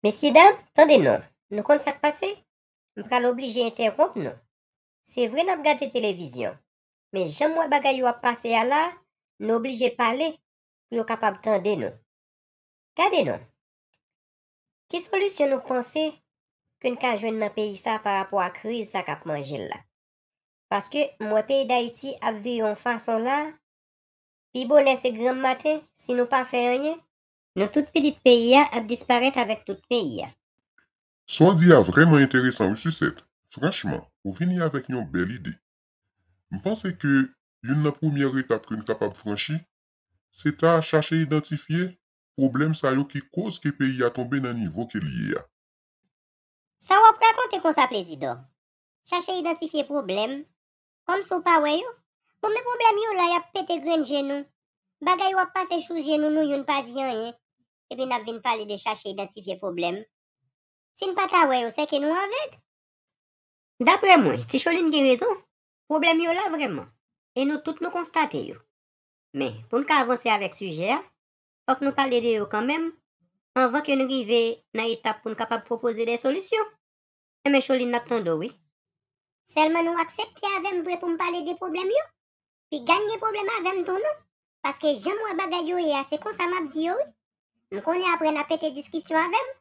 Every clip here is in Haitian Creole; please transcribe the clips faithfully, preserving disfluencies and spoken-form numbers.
Mesyedam, tande non. Nou konn sa k pase? M pral oblije entèwonp nou. Se vre n ap gade televizyon, men jan m wè bagay yo ap pase a la, nou oblije pale pou yo kapab tande nou. Gade non. Ki solisyon nou panse ke n ka jwenn nan peyi sa pa rapò a kriz sa k ap manje l la? Paske m wè peyi Dayiti ap vire yon fason la, pi bonè se granm maten, si nou pa fè anyen, nou tout pitit peyi a ap disparèt avèk tout peyi a. Sa w di a vrèman enteresan wi Sisèt. Franchman, ou vini avèk yon bèl ide. M panse ke youn nan premyè etap ke n kapab franchi, se ta chache idantifye pwoblèm sa yo ki koz ke peyi a tonbe nan nivo ke l ye a. Sa w ap rakonte konsa Plezidò? Chache idantifye pwoblèm? Kòmsi w pa wè yo? Bon men pwoblèm yo la y ap pete grenn je nou. Bagay yo ap pase sou je nou, nou youn pa di anyen. Epi n ap vin pale de chache idantifye pwoblèm. Si n pa ta wè yo, sèke nou avèg? Daprè mwen, Ti Cholin gen rezon. Pwoblèm yo la vrèman. E nou tout nou konstate yo. Men, pou n ka avanse avèk sijè a, fòk nou pale de yo kanmenm, anvan ke n rive nan etap pou n kapab pwopoze de solisyon. Enben Cholin, n ap tande w wi. Sèlman nou aksepte avè m vre pou m pale de pwoblèm yo? Piga n gen pwoblèm avè m tou non. Paske jan m wè bagay yo ye a, se konsa m ap di yo wi. M konnen apre n ap pete diskisyon avè m,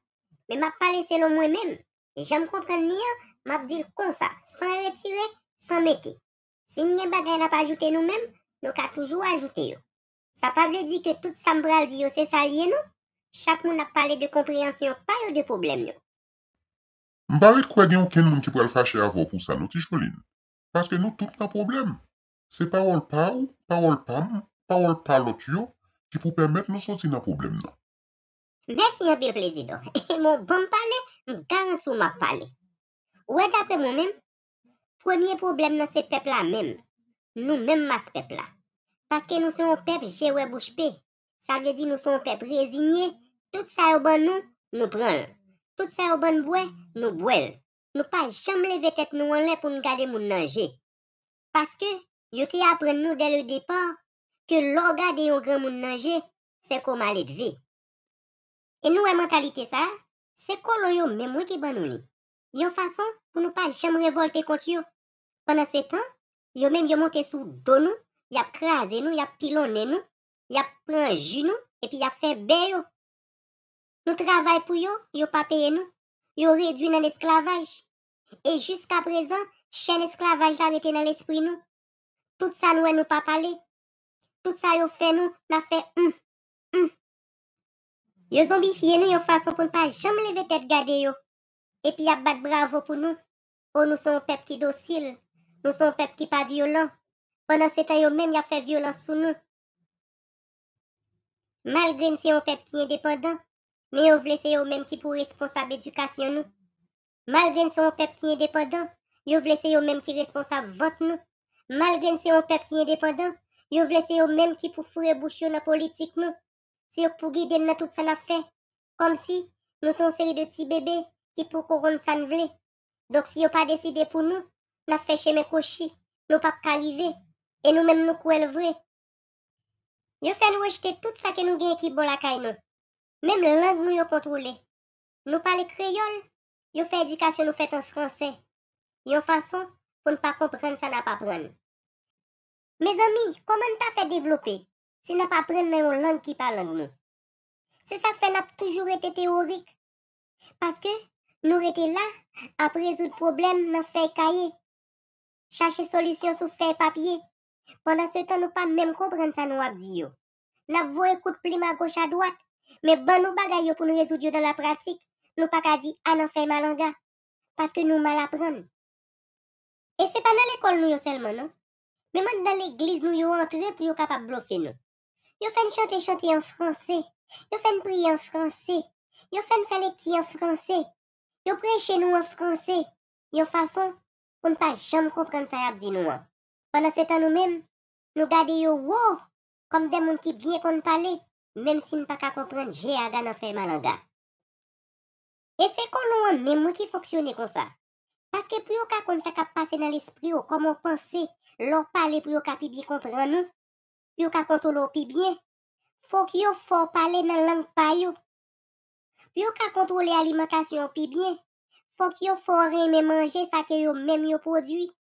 men m ap pale selon mwen menm. Jan m konprann li an, m ap di l konsa, san retire, san mete. Si n gen bagay n ap ajoute nou menm, nou ka toujou ajoute yo. Sa pa vle di ke tout sa m pral di yo se sa l ye non. Chak moun ap pale de konpreyansyon pa yo de pwoblèm yo. M pa ret kwè gen okenn moun ki pral fache avè w pou sa non Ti Cholin. Paske nou tout nan pwoblèm. Se pawòl pa w, pawòl pa m, pawòl pa lòt yo ki pou pèmèt nou soti nan pwoblèm nan. Mèsi anpil Plezidò. E mwen ban m pale, m garanti w m ap pale. Ou wè daprè mwen menm, premye pwoblèm nan se pèp la menm. Nou menm mas pèp la. Paske nou se yon pèp je wè bouch pe. Sa vle di nou se yon pèp rezinye, tout sa yo ban nou, nou pran l. Tout sa yo ban n bwè, nou bwè l. Nou pa janm leve tèt nou anlè pou n gade moun nan je. Paske yo te aprann nou dè le depa ke lè w gade yon granmoun nan je, se ke w maledve. E nou wè mantalite sa, se kolon yo menm wi ki ban nou li. Yon fason pou nou pa janm revòlte kont yo. Pandansetan, yo menm yo monte sou do nou, y ap kraze nou, y ap pilonnen nou, y ap pran ji nou, epi y ap fè bè yo. Nou travay pou yo, yo pa peye nou. Yo redwi nan lesklavaj. E jiskaprezan, chèn esklavaj la rete nan lespri nou. Tout sa n wè nou pa pale. Tout sa yo fè nou, n ap fè hum, hum. Yo zonbifye nou yon fason pou n pa janm leve tèt gade yo. Epi y ap bat bravo pou nou. O nou se yon pèp ki dosil. Nou se yon pèp ki pa vyolan. Pandansetan yo menm y ap fè vyolans sou nou. Malgre n se yon pèp ki endepandan, men yo vle se yo menm ki pou responsab edikasyon nou. Malgre n se yon pèp ki endepandan, yo vle se yo menm ki responsab vant nou. Malgre n se yon pèp ki endepandan, yo vle se yo menm ki pou foure bouch yo nan politik nou. Se yo k pou gide n nan tout sa n ap fè. Kòmsi nou se yon seri de ti bebe ki poko konn sa n vle. Donk si yo pa deside pou nou, n ap fè chemen kwochi, nou p ap ka rive. E nou menm nou kwè l vre. Yo fè n rejte tout sa ke nou genyen ki bon lakay nou. Menm lang nou yo kontwole. Nou pale kreyòl, yo fè edikasyon nou fèt an fransè. Yon fason pou n pa konprann sa n ap aprann. Mezanmi, kòman n ta fè devlope si n ap aprann nan yon lang ki pa lang nou? Se sa k fè n ap toujou rete teyorik. Paske nou rete la ap rezoud pwoblèm nan fèy kaye. Chache solisyon sou fèy papye. Pandansetan nou pa menm konprann sa nou ap di yo. N ap voye kout plim agoch adwat, men ban nou bagay yo pou n rezoud yo nan lapratik, nou pa ka di a nan fèy malanga. Paske nou mal aprann. E se pa nan lekòl nou yo sèlman non. Menm anndan legliz nou yo antre pou yo kapab blofe nou. Yo fè n chante chante an franse. Yo fè n priye an franse. Yo fè n fè lekti an franse. Yo preche nou an franse. Yon fason pou n pa janm konprann sa y ap di nou an. Pandansetan nou menm, nou gade yo wo kòm de moun ki byen konn pale, menm si n pa ka konprann je aga nan fèy malanga. E se kolon an menm wi ki fonksyone konsa. Paske pou yo ka konn sa k ap pase nan lespri w, kòman w panse, lè w pale pou yo ka pi byen konprann ou, pou yo ka kontwole w pi byen, fòk yo fè w pale nan lang pa yo. Pou yo ka kontwole alimantasyon yo pi byen, fòk yo fè w renmen manje sa ke yo menm yo pwodui.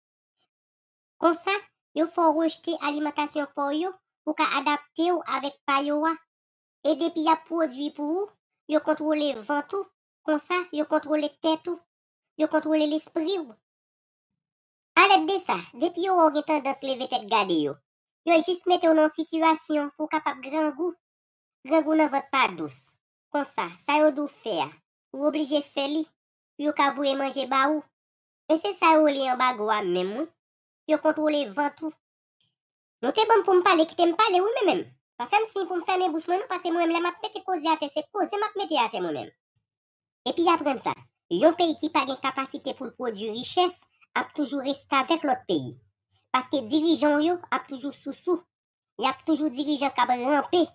Konsa, yo fè w rejte alimantasyon pa w yo pou w ka adapte w avèk pa yo a. E depi y ap pwodui pou ou, yo kontwole vant ou, konsa, yo kontwole tèt ou, yo kontwole lespri w. Alèd de sa, depi yo wè w gen tandans leve tèt gade yo, yo jis mete w nan yon sitiyasyon pou w kapab grangou. Grangou nan vant pa dous. Konsa, sa yo di w fè a, ou oblije fè li, pou yo ka voye manje ba ou. E se sa yo rele anbago a menm, wi. Yo kontwole vant ou. Nou te ban m pou m pale, kite m pale, wi, mwen menm. Pa fè m siy pou m fèmen bouch mwen, non, paske mwen menm, lè m ap mete koze atè, se koze m ap mete atè mwen menm. Epi aprann sa, yon peyi ki pa gen kapasite pou l pwodui richès ap toujou restavèk lòt peyi. Paske dirijan w yo ap toujou sousou. Y ap toujou dirijan k ap ranpe,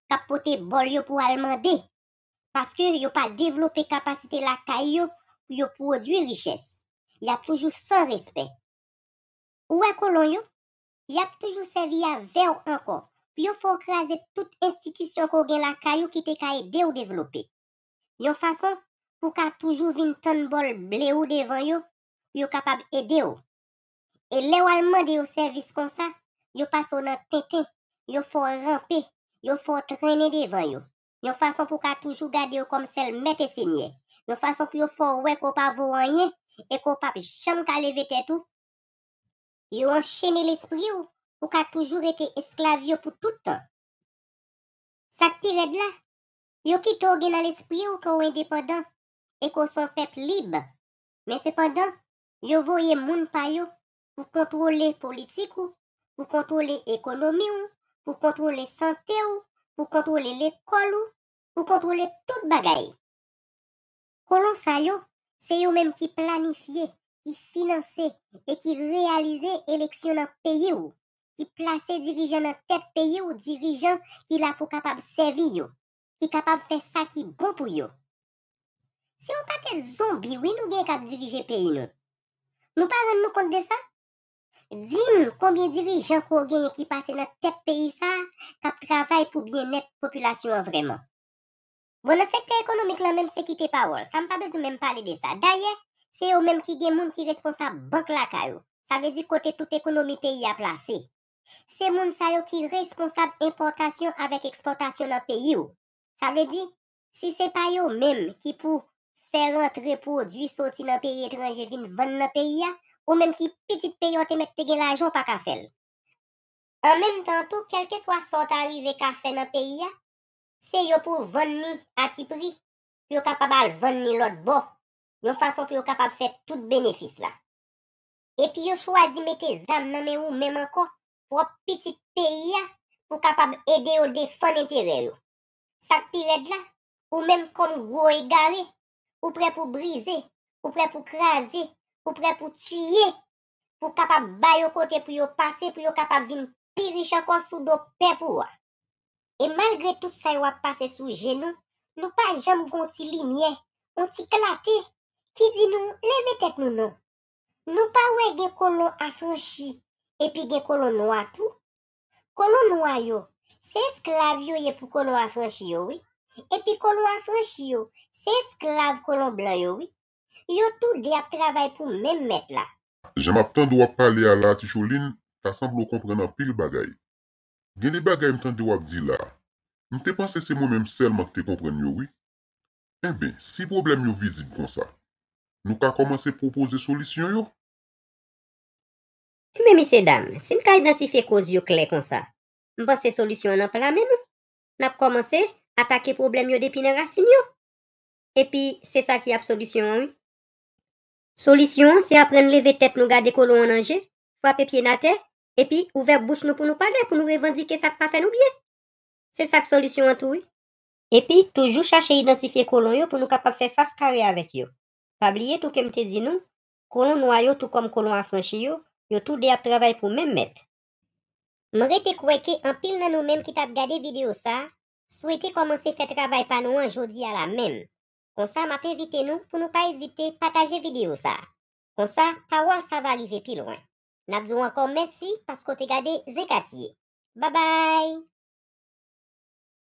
k ap pote bòl yo pou al mande. Paske yo pa devlope kapasite lakay yo pou yo pwodui richès. Y ap toujou san respè. Ou wè kolon yo? Y ap toujou sèvi avè w ankò pou yo fè w kraze tout enstitisyon ke w gen lakay ou ki te ka ede w devlope. Yon fason pou w ka toujou vin tann bòl ble ou devan yo, pou yo kapab ede w. E lè w al mande yo sèvis konsa, yo pase w nan tenten, yo fè w ranpe, yo fè w trennen devan yo. Yon fason pou w ka toujou gade yo kòm sèl mèt e senyè. Yon fason pou yo fè w wè ke w pa vo anyen e ke w p ap janm ka leve tèt ou. Yo anchene lespri w pou w ka toujou rete esklav yo pou tout tan. Sa k pi rèd la, yo kite w gen nan lespri w ke w endepandan e ke w se yon pèp lib. Men sepandan, yo voye moun pa yo pou kontwole politik ou, pou kontwole ekonomi w, pou kontwole sante w, pou kontwole lekòl ou, pou kontwole tout bagay. Kolon sa yo, se yo menm ki planifye, ki finanse e ki reyalize eleksyon nan peyi w, ki plase dirijan nan tèt peyi w, dirijan ki la pou kapab sèvi yo, ki kapab fè sa ki bon pou yo. Se yon pakèt zonbi, wi, nou gen k ap dirije peyi nou. Nou pa rann nou kont de sa? Di m konbyen dirijan ke w genyen ki pase nan tèt peyi sa a, k ap travay pou byennèt popilasyon an vrèman. Bon, nan sektè ekonomik lan menm, se kite pawòl. Sa, m pa bezwen menm pale de sa. Dayè, se yo menm ki gen moun ki responsab bank lakay ou. Sa vle di kote tout ekonomi peyi a plase. Se moun sa yo ki responsab enpòtasyon avèk ekspòtasyon nan peyi w. Sa vle di, si se pa yo menm ki pou fè rantre pwodui soti nan peyi etranje vin vann nan peyi a, ou menm ki pitit peyi a w te mèt te gen lajan w pa ka fè l. An menm tan tou, kèlkeswa sa w ta rive ka fè nan peyi a, se yo pou vann li a ti pri, pou yo kapab al vann li lòt bò, yon fason pou yo kapab fè tout benefis la. Epi yo chwazi mete zam nan men ou menm ankò, pwòp pitit peyi a, pou kapab ede yo defann enterè yo. Sa k pi rèd la, ou menm kòm gwo egare, ou prè pou brize, ou prè pou kraze, ou prè pou tiye, pou kapab ba yo kote pou yo pase, pou yo kapab vin pi rich ankò sou do pèp ou a. E malgre tout sa yo ap pase sou je nou, nou pa janm gon ti limyè, on ti klate, ki di nou leve tèt nou non. Nou pa wè gen kolon afranchi, epi gen kolon nwa tou? Kolon nwa yo, se esklav yo ye pou kolon afranchi yo, wi. Epi kolon afranchi yo, se esklav kolon blan yo, wi. Yo toude ap travay pou menm mèt la. Jan m ap tande w ap pale a la, Ticholin, ta sanble w konprann anpil bagay. Gen de bagay m tande w ap di la, m te panse se mwen menm sèlman k te konprann yo, wi. Enben, si pwoblèm yo vizib konsa, nou ka kòmanse pwopoze solisyon yo? Enben, mesyedam, si n ka idantifye koz yo klè konsa, m panse solisyon an nan pla men nou. N ap kòmanse atake pwoblèm yo depi nan rasin yo. Epi, se sa ki ap solisyon an, wi. Solisyon an, se aprann leve tèt nou gade kolon an nan je, frape pye n atè, epi ouvè bouch nou pou nou pale, pou nou revandike sa k pa fè nou byen. Se sa k solisyon an tou, wi. Epi, toujou chache idantifye kolon yo pou nou kapab fè fas kare avèk yo. Pa bliye tou ke m te di nou, kolon nwa yo tou kòm kolon afranchi yo, yo toude ap travay pou menm mèt. M rete kwè ke anpil nan nou menm ki t ap gade videyo sa a, swete kòmanse fè travay pa nou an jodi a la menm. Konsa, m ap envite nou pou nou pa ezite pataje videyo sa a. Konsa, pawòl sa va rive pi lwen. N ap di w ankò mèsi paske w te gade Zen Katye. Babay!